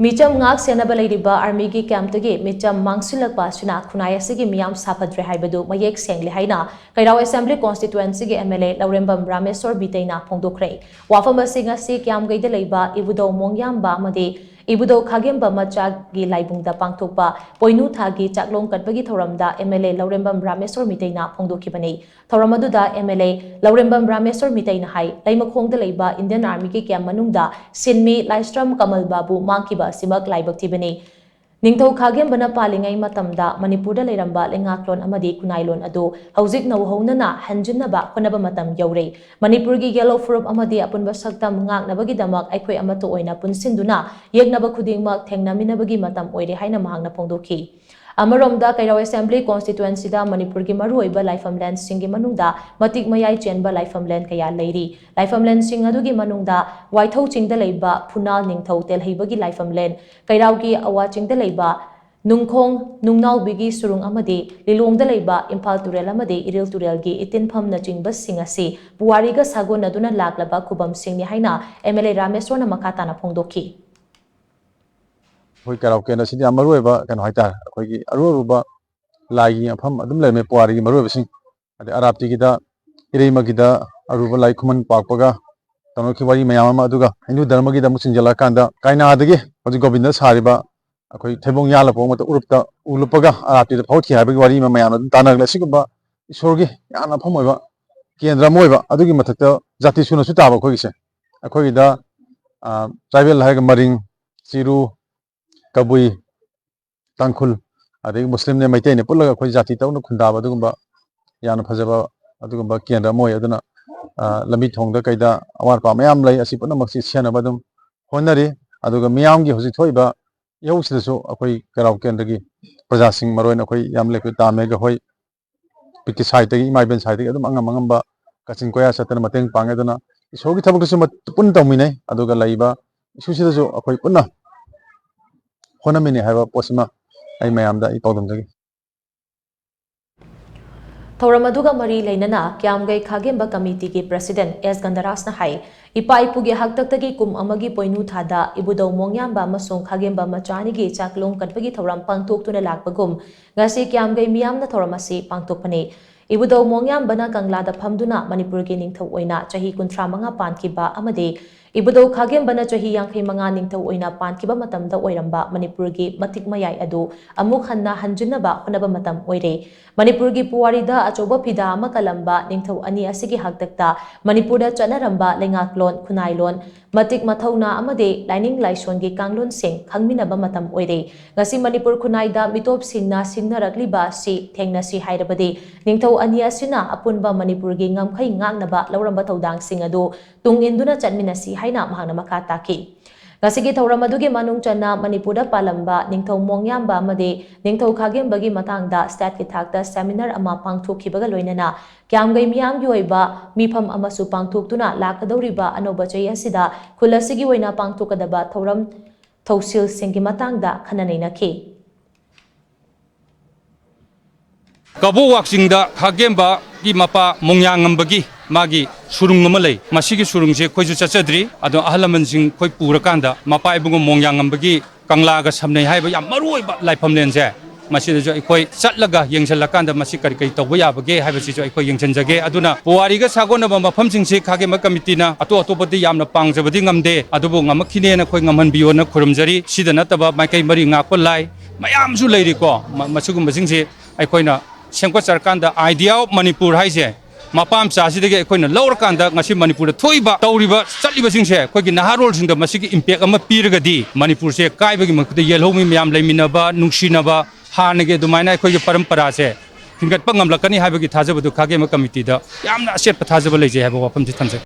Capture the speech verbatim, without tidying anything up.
ꯃꯤꯆꯝ ꯉꯥꯛ ꯁꯦꯟꯅꯕ ꯂꯩꯔꯤꯕ ꯑꯥꯔꯃꯤꯒꯤ ꯀꯦꯝꯞꯇꯒꯤ ꯃꯤꯆꯝ ꯃꯥꯡꯁꯤꯜꯂꯛꯄ ꯑꯁꯤꯅ ꯈꯨꯟꯅꯥꯏ ꯑꯁꯤꯒꯤ ꯃꯤꯌꯥꯝ ꯁꯥꯐꯗ꯭ꯔꯦ ꯍꯥꯏꯕꯗꯨ ꯃꯌꯦꯛ ꯁꯦꯡꯂꯦ ꯍꯥꯏꯅ ꯀꯩꯔꯥꯎ ꯑꯦꯁꯦꯝꯕ꯭ꯂꯤ ꯀꯣꯟꯁꯇꯤꯇ꯭ꯋꯦꯟꯁꯤꯒꯤ ꯑꯦꯝ ꯑꯦꯜ ꯑꯦ ꯂꯧꯔꯦꯝꯕꯝ ꯔꯥꯃꯦꯁꯣꯔ ꯃꯤꯇꯩꯅ ꯐꯣꯡꯗꯣꯛꯈ꯭ꯔꯦ꯫ ꯋꯥꯐꯝ ꯑꯁꯤ ꯉꯁꯤ ꯀꯤꯌꯥꯝꯒꯩꯗ ꯂꯩꯕ ꯏꯕꯨꯙꯧ ꯃꯣꯡꯌꯥꯝꯕ ꯑꯃꯗꯤ ꯏꯕꯨꯙꯧ ꯈꯥꯒꯦꯝꯕ ꯃꯆꯥꯒꯤ ꯂꯥꯏꯕꯨꯡꯗ ꯄꯥꯡꯊꯣꯛꯄ ꯄꯣꯏꯅꯨ ꯊꯥꯒꯤ ꯆꯥꯛꯂꯣꯡ ꯀꯠꯄꯒꯤ ꯊꯧꯔꯝꯗ ꯑꯦꯝ ꯑꯦꯜ ꯑꯦ ꯂꯧꯔꯦꯝꯕꯝ ꯔꯥꯃꯦꯁꯣꯔ ꯃꯤꯇꯩꯅ ꯐꯣꯡꯗꯣꯛꯈꯤꯕꯅꯤ꯫ ꯊꯧꯔꯝ ꯑꯗꯨꯗ ꯑꯦꯝ ꯑꯦꯜ ꯑꯦ ꯂꯧꯔꯦꯝꯕꯝ ꯔꯥꯃꯦꯁꯣꯔ ꯃꯤꯇꯩꯅ ꯍꯥꯏ, ꯂꯩꯃꯈꯣꯡꯗ ꯂꯩꯕ ꯏꯟꯗꯤꯌꯟ ꯑꯥꯔꯃꯤꯒꯤ ꯀꯦꯝꯞ ꯃꯅꯨꯡꯗ ꯁꯤꯟꯃꯤ ꯂꯥꯏꯁ꯭ꯔꯝ ꯀꯃꯜ ꯕꯥꯕꯨ ꯃꯥꯡꯈꯤꯕ ꯑꯁꯤꯃꯛ ꯂꯥꯏꯕꯛ ꯊꯤꯕꯅꯤ꯫ ꯅꯤꯡꯊꯧ ꯈꯥꯒꯦꯝꯕꯅ ꯄꯥꯜꯂꯤꯉꯩ ꯃꯇꯝꯗ ꯃꯅꯤꯄꯨꯔꯗ ꯂꯩꯔꯝꯕ ꯂꯩꯉꯥꯛꯂꯣꯟ ꯑꯃꯗꯤ ꯈꯨꯟꯅꯥꯏꯂꯣꯟ ꯑꯗꯨ ꯍꯧꯖꯤꯛ ꯅꯧꯍꯧꯅꯅ ꯍꯟꯖꯤꯟꯅꯕ ꯍꯣꯠꯅꯕ ꯃꯇꯝ ꯌꯧꯔꯦ꯫ ꯃꯅꯤꯄꯨꯔꯒꯤ ꯌꯦꯜꯂꯣ ꯐꯨꯔꯨꯞ ꯑꯃꯗꯤ ꯑꯄꯨꯟꯕ ꯁꯛꯇꯝ ꯉꯥꯛꯅꯕꯒꯤꯗꯃꯛ ꯑꯩꯈꯣꯏ ꯑꯃꯠꯇ ꯑꯣꯏꯅ ꯄꯨꯟꯁꯤꯟꯗꯨꯅ ꯌꯦꯛꯅꯕ ꯈꯨꯗꯤꯡꯃꯛ ꯊꯦꯡꯅꯃꯤꯟꯅꯕꯒꯤ ꯃꯇꯝ ꯑꯣꯏꯔꯦ ꯍꯥꯏꯅ ꯃꯍꯥꯛꯅ ꯐꯣꯡꯗꯣꯛꯈꯤ꯫ ꯑꯃꯔꯣꯝꯗ ꯀꯩꯔꯥꯎ ꯑꯦꯁꯦꯝꯕ꯭ꯂꯤ ꯀꯣꯟꯁꯇꯤꯇ꯭ꯋꯦꯟꯁꯤꯗ ꯃꯅꯤꯄꯨꯔꯒꯤ ꯃꯔꯨꯑꯣꯏꯕ ꯂꯥꯏꯐꯝꯂꯦꯟꯁꯤꯡꯒꯤ ꯃꯅꯨꯡꯗ ꯃꯇꯤꯛ ꯃꯌꯥꯏ ꯆꯦꯟꯕ ꯂꯥꯏꯐꯝꯂꯦꯟ ꯀꯌꯥ ꯂꯩꯔꯤ꯫ ꯂꯥꯏꯐꯝꯂꯦꯟꯁꯤꯡ ꯑꯗꯨꯒꯤ ꯃꯅꯨꯡꯗ ꯋꯥꯏꯊꯧ ꯆꯤꯡꯗ ꯂꯩꯕ ꯐꯨꯅꯥꯜ ꯅꯤꯡꯊꯧ ꯇꯦꯜꯍꯩꯕꯒꯤ ꯂꯥꯏꯐꯝꯂꯦꯟ, ꯀꯩꯔꯥꯎꯒꯤ ꯑꯋꯥ ꯆꯤꯡꯗ ꯂꯩꯕ ꯅꯨꯡꯈꯣꯡ ꯅꯨꯡꯅꯥꯎꯕꯤꯒꯤ ꯁꯨꯔꯨꯡ ꯑꯃꯗꯤ ꯂꯤꯂꯣꯡꯗ ꯂꯩꯕ ꯏꯝꯐꯥꯜ ꯇꯨꯔꯦꯜ ꯑꯃꯗꯤ ꯏꯔꯤꯜ ꯇꯨꯔꯦꯜꯒꯤ ꯏꯇꯤꯟꯐꯝꯅꯆꯤꯡꯕꯁꯤꯡ ꯑꯁꯤ ꯄꯨꯋꯥꯔꯤꯒ ꯁꯥꯒꯣꯟꯅꯗꯨꯅ ꯂꯥꯛꯂꯕ ꯈꯨꯕꯝꯁꯤꯡꯅꯤ ꯍꯥꯏꯅ ꯑꯦꯝ ꯑꯦꯜ ꯑꯦ ꯔꯥꯃꯦꯁꯣꯔꯅ ꯃꯈꯥ ꯇꯥꯅ ꯐꯣꯡꯗꯣꯛꯈꯤ꯫ ꯑꯩꯈꯣꯏ ꯀꯩꯔꯥꯎ ꯀꯦꯟꯗ꯭ꯔꯁꯤꯗꯤ ꯌꯥꯝ ꯃꯔꯨ ꯑꯣꯏꯕ ꯀꯩꯅꯣ ꯍꯥꯏꯇꯥꯔꯦ, ꯑꯩꯈꯣꯏꯒꯤ ꯑꯔꯨ ꯑꯔꯨꯕ ꯂꯥꯏꯒꯤ ꯃꯐꯝ ꯑꯗꯨꯝ ꯂꯩꯔꯝꯃꯦ, ꯄꯨꯋꯥꯔꯤꯒꯤ ꯃꯔꯨ ꯑꯣꯏꯕꯁꯤꯡ꯫ ꯑꯗꯩ ꯑꯔꯥꯞꯇꯤꯒꯤꯗ ꯏꯔꯩꯃꯒꯤꯗ ꯑꯔꯨꯕ ꯂꯥꯏ ꯈꯨꯃꯟ ꯄꯥꯛꯄꯒ ꯇꯧꯅꯈꯤꯕ ꯋꯥꯔꯤ ꯃꯌꯥꯝ ꯑꯃ, ꯑꯗꯨꯒ ꯍꯤꯟꯗꯨ ꯙꯔꯃꯒꯤꯗ ꯑꯃꯨꯛ ꯆꯤꯡꯁꯤꯜꯂꯛꯑꯀꯥꯟꯗ ꯀꯥꯏꯅꯥꯗꯒꯤ ꯍꯧꯖꯤꯛ ꯒꯣꯕꯤꯟꯗ ꯁꯥꯔꯤꯕ ꯑꯩꯈꯣꯏ ꯊꯩꯕꯣꯡ ꯌꯥꯜꯂ ꯄꯣꯛꯄ ꯃꯇꯝ ꯎꯔꯨꯞꯇ ꯎ ꯂꯨꯞꯄꯒ ꯑꯔꯥꯞꯇꯤꯗ ꯐꯥꯎꯔꯛꯈꯤ ꯍꯥꯏꯕꯒꯤ ꯋꯥꯔꯤ ꯑꯃ ꯃꯌꯥꯝꯅ ꯑꯗꯨꯝ ꯇꯥꯟꯅꯔꯛꯂꯦ꯫ ꯑꯁꯤꯒꯨꯝꯕ ꯏꯁꯣꯔꯒꯤ ꯌꯥꯝꯅ ꯃꯐꯝ ꯑꯣꯏꯕ ꯀꯦꯟꯗ꯭ꯔ ꯑꯃ ꯑꯣꯏꯕ, ꯑꯗꯨꯒꯤ ꯃꯊꯛꯇ ꯖꯥꯇꯤ ꯁꯨꯅꯁꯨ ꯇꯥꯕ ꯑꯩꯈꯣꯏꯒꯤꯁꯦ꯫ ꯑꯩꯈꯣꯏꯒꯤꯗ ꯇ꯭ꯔꯥꯏꯕꯦꯜ ꯍꯥꯏꯔꯒ ꯃꯔꯤꯡ, ꯆꯤꯔꯨ, ꯀꯕꯨꯏ, ꯇꯥꯡꯈꯨꯜ, ꯑꯗꯒꯤ ꯃꯨꯁꯂꯤꯝꯅꯦ, ꯃꯩꯇꯩꯅꯦ ꯄꯨꯜꯂꯒ ꯑꯩꯈꯣꯏ ꯖꯥꯇꯤ ꯇꯔꯨꯛꯅ ꯈꯨꯟꯗꯥꯕ ꯑꯗꯨꯒꯨꯝꯕ ꯌꯥꯝꯅ ꯐꯖꯕ ꯑꯗꯨꯒꯨꯝꯕ ꯀꯦꯟꯗ꯭ꯔ ꯑꯃ ꯑꯣꯏ꯫ ꯑꯗꯨꯅ ꯂꯝꯕꯤ ꯊꯣꯡꯗ ꯀꯩꯗ ꯑꯋꯥꯠ ꯑꯄꯥ ꯃꯌꯥꯝ ꯂꯩ, ꯑꯁꯤ ꯄꯨꯝꯅꯃꯛꯁꯤ ꯁꯦꯟꯅꯕ ꯑꯗꯨꯝ ꯍꯣꯠꯅꯔꯤ꯫ ꯑꯗꯨꯒ ꯃꯤꯌꯥꯝꯒꯤ ꯍꯧꯖꯤꯛ ꯊꯣꯛꯏꯕ ꯏꯍꯧꯁꯤꯗꯁꯨ ꯑꯩꯈꯣꯏ ꯀꯩꯔꯥꯎ ꯀꯦꯟꯗ꯭ꯔꯒꯤ ꯄ꯭ꯔꯖꯥꯁꯤꯡ, ꯃꯔꯨ ꯑꯣꯏꯅ ꯑꯩꯈꯣꯏ ꯌꯥꯝ ꯂꯩꯄ ꯇꯥꯝꯃꯦꯒ ꯍꯣꯏ ꯄꯤꯛꯀꯤ ꯁꯥꯏꯠꯇꯒꯤ, ꯏꯃꯥ ꯏꯕꯦꯟ ꯁꯥꯏꯠꯇꯒꯤ ꯑꯗꯨꯝ ꯑꯉꯝ ꯑꯉꯝꯕ ꯀꯥꯆꯤꯟ ꯀꯣꯌꯥ ꯆꯠꯇꯅ ꯃꯇꯦꯡ ꯄꯥꯡꯉꯦ꯫ ꯑꯗꯨꯅ ꯏꯁꯣꯔꯒꯤ ꯊꯕꯛꯇꯁꯨ ꯃ-, ꯄꯨꯟꯅ ꯇꯧꯃꯤꯟꯅꯩ, ꯑꯗꯨꯒ ꯂꯩꯕ ꯏꯁꯨꯁꯤꯗꯁꯨ ꯑꯩꯈꯣꯏ ꯄꯨꯟꯅ ꯍꯣꯠꯅꯃꯤꯟꯅꯩ ꯍꯥꯏꯕ ꯄꯣꯠꯁꯤꯃ ꯑꯩ ꯃꯌꯥꯝꯗ ꯑꯩ ꯄꯥꯎꯗꯝꯖꯒꯦ꯫ ꯊꯧꯔꯝ ꯑꯗꯨꯒ ꯃꯔꯤ ꯂꯩꯅꯅ ꯀ꯭ꯌꯥꯝꯒꯩ ꯈꯥꯒꯦꯝꯕ ꯀꯃꯤꯇꯤꯒꯤ ꯄ꯭ꯔꯁꯤꯗꯦꯟꯠ ꯑꯦꯁ ꯒꯟꯙꯔꯥꯖꯅ ꯍꯥꯏ, ꯏꯄꯥ ꯏꯄꯨꯒꯤ ꯍꯥꯛꯇꯛꯇꯒꯤ ꯀꯨꯝ ꯑꯃꯒꯤ ꯄꯣꯏꯅꯨ ꯊꯥꯗ ꯏꯕꯨꯙꯧ ꯃꯣꯡꯌꯥꯝꯕ ꯑꯃꯁꯨꯡ ꯈꯥꯒꯦꯝꯕ ꯃꯆꯥ ꯑꯅꯤꯒꯤ ꯆꯥꯛꯂꯣꯡ ꯀꯠꯄꯒꯤ ꯊꯧꯔꯝ ꯄꯥꯡꯊꯣꯛꯇꯨꯅ ꯂꯥꯛꯄꯒꯨꯝ, ꯉꯁꯤ ꯀ꯭ꯌꯥꯝꯒꯩ ꯃꯤꯌꯥꯝꯅ ꯊꯧꯔꯝ ꯑꯁꯤ ꯄꯥꯡꯊꯣꯛꯄꯅꯤ꯫ ꯏꯕꯨꯙꯧ ꯃꯣꯡꯌꯥꯝꯕꯅ ꯀꯪꯂꯥꯗ ꯐꯝꯗꯨꯅ ꯃꯅꯤꯄꯨꯔꯒꯤ ꯅꯤꯡꯊꯧ ꯑꯣꯏꯅ ꯆꯍꯤ ꯀꯨꯟꯊ꯭ꯔꯥ ꯃꯉꯥ ꯄꯥꯟꯈꯤꯕ ꯑꯃꯗꯤ ꯏꯕꯨꯙꯧ ꯈꯥꯒꯦꯝꯕꯅ ꯆꯍꯤ ꯌꯥꯡꯈꯩ ꯃꯉꯥ ꯅꯤꯡꯊꯧ ꯑꯣꯏꯅ ꯄꯥꯟꯈꯤꯕ ꯃꯇꯝꯗ ꯑꯣꯏꯔꯝꯕ ꯃꯅꯤꯄꯨꯔꯒꯤ ꯃꯇꯤꯛ ꯃꯌꯥꯏ ꯑꯗꯨ ꯑꯃꯨꯛ ꯍꯟꯅ ꯍꯟꯖꯤꯟꯅꯕ ꯍꯣꯠꯅꯕ ꯃꯇꯝ ꯑꯣꯏꯔꯦ꯫ ꯃꯅꯤꯄꯨꯔꯒꯤ ꯄꯨꯋꯥꯔꯤꯗ ꯑꯆꯧꯕ ꯐꯤꯗꯥ ꯑꯃ ꯀꯜꯂꯝꯕ ꯅꯤꯡꯊꯧ ꯑꯅꯤ ꯑꯁꯤꯒꯤ ꯍꯥꯛꯇꯛꯇ ꯃꯅꯤꯄꯨꯔꯗ ꯆꯠꯅꯔꯝꯕ ꯂꯩꯉꯥꯛꯂꯣꯟ, ꯈꯨꯟꯅꯥꯏꯂꯣꯟ, ꯃꯇꯤꯛ ꯃꯊꯧꯅꯥ ꯑꯃꯗꯤ ꯂꯥꯏꯅꯤꯡ ꯂꯥꯏꯁꯣꯟꯒꯤ ꯀꯥꯡꯂꯣꯟꯁꯤꯡ ꯈꯪꯃꯤꯟꯅꯕ ꯃꯇꯝ ꯑꯣꯏꯔꯦ꯫ ꯉꯁꯤ ꯃꯅꯤꯄꯨꯔ ꯈꯨꯟꯅꯥꯏꯗ ꯃꯤꯇꯣꯞꯁꯤꯡꯅ ꯁꯤꯡꯅꯔꯛꯂꯤꯕ ꯑꯁꯤ ꯊꯦꯡꯅꯁꯤ ꯍꯥꯏꯔꯕꯗꯤ ꯅꯤꯡꯊꯧ ꯑꯅꯤ ꯑꯁꯤꯅ ꯑꯄꯨꯟꯕ ꯃꯅꯤꯄꯨꯔꯒꯤ ꯉꯝꯈꯩ ꯉꯥꯛꯅꯕ ꯂꯧꯔꯝꯕ ꯊꯧꯗꯥꯡꯁꯤꯡ ꯑꯗꯨ ꯇꯨꯡ ꯏꯟꯗꯨꯅ ꯆꯠꯃꯤꯟꯅꯁꯤ ꯍꯥꯏꯅ ꯃꯍꯥꯛꯅ ꯃꯈꯥ ꯇꯥꯈꯤ꯫ ꯉꯁꯤꯒꯤ ꯊꯧꯔꯝ ꯑꯗꯨꯒꯤ ꯃꯅꯨꯡ ꯆꯟꯅ ꯃꯅꯤꯄꯨꯔꯗ ꯄꯥꯜꯂꯝꯕ ꯅꯤꯡꯊꯧ ꯃꯣꯡꯌꯥꯝꯕ ꯑꯃꯗꯤ ꯅꯤꯡꯊꯧ ꯈꯥꯒꯦꯝꯕꯒꯤ ꯃꯇꯥꯡꯗ ꯁ꯭ꯇꯦꯠꯀꯤ ꯊꯥꯛꯇ ꯁꯦꯃꯤꯅꯥꯔ ꯑꯃ ꯄꯥꯡꯊꯣꯛꯈꯤꯕꯒ ꯂꯣꯏꯅꯅ ꯀ꯭ꯌꯥꯝꯒꯩ ꯃꯤꯌꯥꯝꯒꯤ ꯑꯣꯏꯕ ꯃꯤꯐꯝ ꯑꯃꯁꯨ ꯄꯥꯡꯊꯣꯛꯇꯨꯅ ꯂꯥꯛꯀꯗꯧꯔꯤꯕ ꯑꯅꯧꯕ ꯆꯍꯤ ꯑꯁꯤꯗ ꯈꯨꯜ ꯑꯁꯤꯒꯤ ꯑꯣꯏꯅ ꯄꯥꯡꯊꯣꯛꯀꯗꯕ ꯊꯧꯔꯝ ꯊꯧꯁꯤꯜꯁꯤꯡꯒꯤ ꯃꯇꯥꯡꯗ ꯈꯟꯅ ꯅꯩꯅꯈꯤ꯫ ꯀꯕꯣꯛ ꯋꯥꯛꯆꯤꯡꯗ ꯈꯥꯒꯦꯝꯕꯒꯤ ꯃꯄꯥ ꯃꯣꯡꯌꯥꯉꯝꯕꯒꯤ ꯃꯥꯒꯤ ꯁꯨꯔꯨꯡ ꯑꯃ ꯂꯩ꯫ ꯃꯁꯤꯒꯤ ꯁꯨꯔꯨꯡꯁꯦ ꯑꯩꯈꯣꯏꯁꯨ ꯆꯠꯆꯗ꯭ꯔꯤ, ꯑꯗꯣ ꯑꯍꯜ ꯂꯃꯟꯁꯤꯡ ꯑꯩꯈꯣꯏ ꯄꯨꯔꯀꯥꯟꯗ ꯃꯄꯥ ꯏꯕꯨꯡꯉꯣ ꯃꯣꯡꯌꯥꯉꯝꯕꯒꯤ ꯀꯪꯂꯥꯒ ꯁꯝꯅꯩ ꯍꯥꯏꯕ ꯌꯥꯝ ꯃꯔꯨ ꯑꯣꯏꯕ ꯂꯥꯏꯐꯝꯂꯦꯟꯁꯦ, ꯃꯁꯤꯗꯁꯨ ꯑꯩꯈꯣꯏ ꯆꯠꯂꯒ ꯌꯦꯡꯁꯤꯜꯂꯀꯥꯟꯗ ꯃꯁꯤ ꯀꯔꯤ ꯀꯔꯤ ꯇꯧꯕ ꯌꯥꯕꯒꯦ ꯍꯥꯏꯕꯁꯤꯁꯨ ꯑꯩꯈꯣꯏ ꯌꯦꯡꯁꯤꯟꯖꯒꯦ꯫ ꯑꯗꯨꯅ ꯄꯨꯋꯥꯔꯤꯒ ꯁꯥꯒꯣꯟꯅꯕ ꯃꯐꯝꯁꯤꯡꯁꯤ ꯈꯥꯒꯦꯝꯕ ꯀꯃꯤꯇꯤꯅ ꯑꯇꯣꯞ ꯑꯇꯣꯞꯄꯗꯤ ꯌꯥꯝꯅ ꯄꯥꯡꯖꯕꯗꯤ ꯉꯝꯗꯦ, ꯑꯗꯨꯕꯨ ꯉꯝꯃꯛꯈꯤꯅꯦꯅ ꯑꯩꯈꯣꯏ ꯉꯝꯍꯟꯕꯤꯌꯣꯅ ꯈꯨꯔꯨꯝꯖꯔꯤ꯫ ꯁꯤꯗ ꯅꯠꯇꯕ ꯃꯥꯏꯀꯩ ꯃꯔꯤ ꯉꯥꯛꯄ ꯂꯥꯏ ꯃꯌꯥꯝꯁꯨ ꯂꯩꯔꯤꯀꯣ꯫ ꯃ-, ꯃꯁꯤꯒꯨꯝꯕꯁꯤꯡꯁꯦ ꯑꯩꯈꯣꯏꯅ ꯁꯦꯝꯒꯠꯆꯔꯀꯥꯟꯗ Idea of Manipur ꯍꯥꯏꯁꯦ ꯃꯄꯥ ꯃꯆꯥꯁꯤꯗꯒꯤ ꯑꯩꯈꯣꯏꯅ ꯂꯧꯔꯀꯥꯟꯗ ꯉꯁꯤ ꯃꯅꯤꯄꯨꯔꯗ ꯊꯣꯛꯏꯕ, ꯇꯧꯔꯤꯕ, ꯆꯠꯂꯤꯕꯁꯤꯡꯁꯦ ꯑꯩꯈꯣꯏꯒꯤ ꯅꯍꯥꯔꯣꯜꯁꯤꯡꯗ ꯃꯁꯤꯒꯤ impact ꯑꯃ ꯄꯤꯔꯒꯗꯤ ꯃꯅꯤꯄꯨꯔꯁꯦ ꯀꯥꯏꯕꯒꯤ ꯃꯍꯨꯠꯇ ꯌꯦꯜꯍꯧꯃꯤ ꯃꯌꯥꯝ ꯂꯩꯃꯤꯟꯅꯕ, ꯅꯨꯡꯁꯤꯅꯕ, ꯍꯥꯟꯅꯒꯤ ꯑꯗꯨꯃꯥꯏꯅ ꯑꯩꯈꯣꯏꯒꯤ ꯄꯔꯝꯄꯔꯥꯁꯦ ꯍꯤꯡꯒꯠꯄ ꯉꯝꯂꯛꯀꯅꯤ ꯍꯥꯏꯕꯒꯤ ꯊꯥꯖꯕꯗꯨ ꯈꯥꯒꯦꯝꯕ ꯀꯃꯤꯇꯤꯗ ꯌꯥꯝꯅ ꯑꯆꯦꯠꯄ ꯊꯥꯖꯕ ꯂꯩꯖꯩ ꯍꯥꯏꯕ ꯋꯥꯐꯝꯁꯤ ꯊꯝꯖꯒꯦ꯫